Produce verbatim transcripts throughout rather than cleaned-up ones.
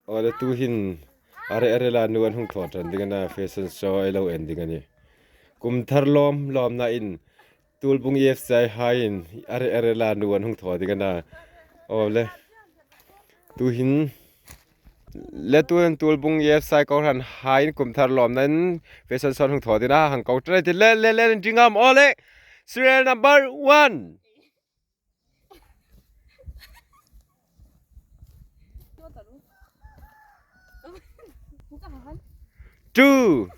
Aw le, tuhin a re a re la nu an hung thaw ṭan ding a na, fashion show ei lo en ding a nih. Kum thar lawm lawmna in Tuolbung E F C haiin a re a re la nu an hung thaw ding a na. Aw le. Tuhin le tuhin Tuolbung E F C kohran haiin kum thar lawmna in fashion show an hung thaw ding a na, hang ko ṭan ei ti le, le, le, ding am, aw le. Serial number one. Two.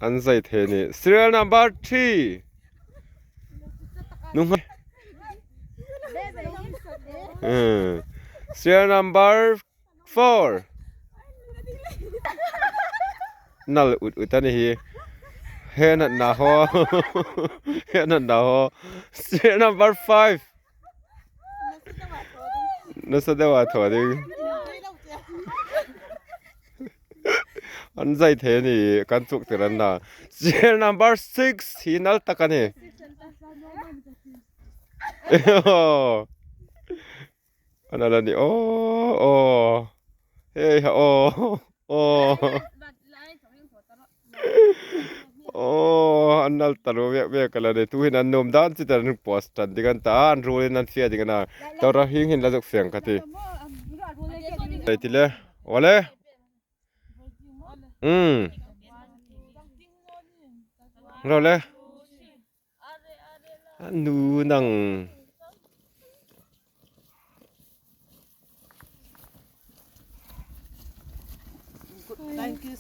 An zai thei ni. Serial number three. Nung. Hmm. Serial number four. Nal ut ut a ni hi. He natna ho. He natna ho. Serial number five. Nasa deuha thaw ding. An zai thei ni, kan chuktir a na. Serial number six hi nal tak a nih. An nal a nih. Aw, aw. Hei ha, aw. Aw. Aw, an nal taluo ve ve ka la nih. Tuhin an nuom dan chie an post ṭan ding an ta, an ruolin an fe ding a na. Tora hieng hin la zuk fe ka ti. Ei ti le. Aw le. Hmm. Ro le. A nu nang. Thank you.